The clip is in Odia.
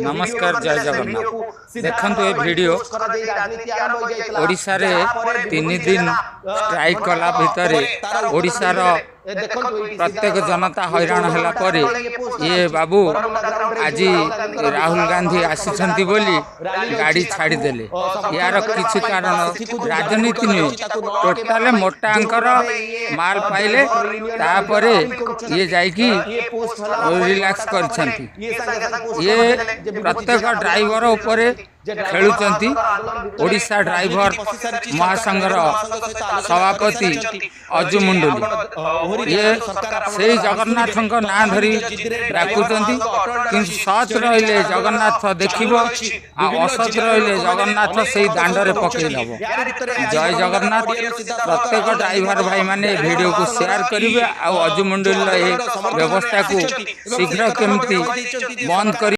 ନମସ୍କାର, ଜୟ ଜଗନ୍ନାଥ। ଦେଖନ୍ତୁ ଏ ଭିଡ଼ିଓ। ଓଡ଼ିଶାରେ 3 ଦିନ ଷ୍ଟ୍ରାଇକ୍ କଲା ଭିତରେ ଓଡ଼ିଶାର ପ୍ରତ୍ୟେକ ଜନତା ହଇରାଣ ହେଲା ପରେ ଇଏ ବାବୁ ଆଜି ରାହୁଲ ଗାନ୍ଧୀ ଆସିଛନ୍ତି ବୋଲି ଗାଡ଼ି ଛାଡ଼ିଦେଲେ। ୟାର କିଛି କାରଣ ରାଜନୀତି ନୁହେଁ, ଟୋଟାଲ ମୋଟା ଅଙ୍କର ମାଲ ପାଇଲେ, ତାପରେ ଇଏ ଯାଇକି ରିଲାକ୍ସ କରିଛନ୍ତି। ଇଏ ପ୍ରତ୍ୟେକ ଡ୍ରାଇଭର ଉପରେ ଖେଳୁଛନ୍ତି। ଓଡ଼ିଶା ଡ୍ରାଇଭର ମହାସଂଘର ସଭାପତି ଅଜୁ ମୁଣ୍ଡୁଲି, ଇଏ ସେଇ ଜଗନ୍ନାଥଙ୍କ ନାଁ ଧରି ଡାକୁଛନ୍ତି। କିନ୍ତୁ ସତ୍ ରହିଲେ ଜଗନ୍ନାଥ ଦେଖିବ, ଆଉ ଅସତ୍ ରହିଲେ ଜଗନ୍ନାଥ ସେଇ ଦାଣ୍ଡରେ ପକେଇ ଦେବ। ଜୟ ଜଗନ୍ନାଥ। ପ୍ରତ୍ୟେକ ଡ୍ରାଇଭର ଭାଇମାନେ ଏ ଭିଡ଼ିଓକୁ ସେୟାର କରିବେ ଆଉ ଅଜୁ ମୁଣ୍ଡୁଲିର ଏ ବ୍ୟବସ୍ଥାକୁ ଶୀଘ୍ର କେମିତି ବନ୍ଦ କରି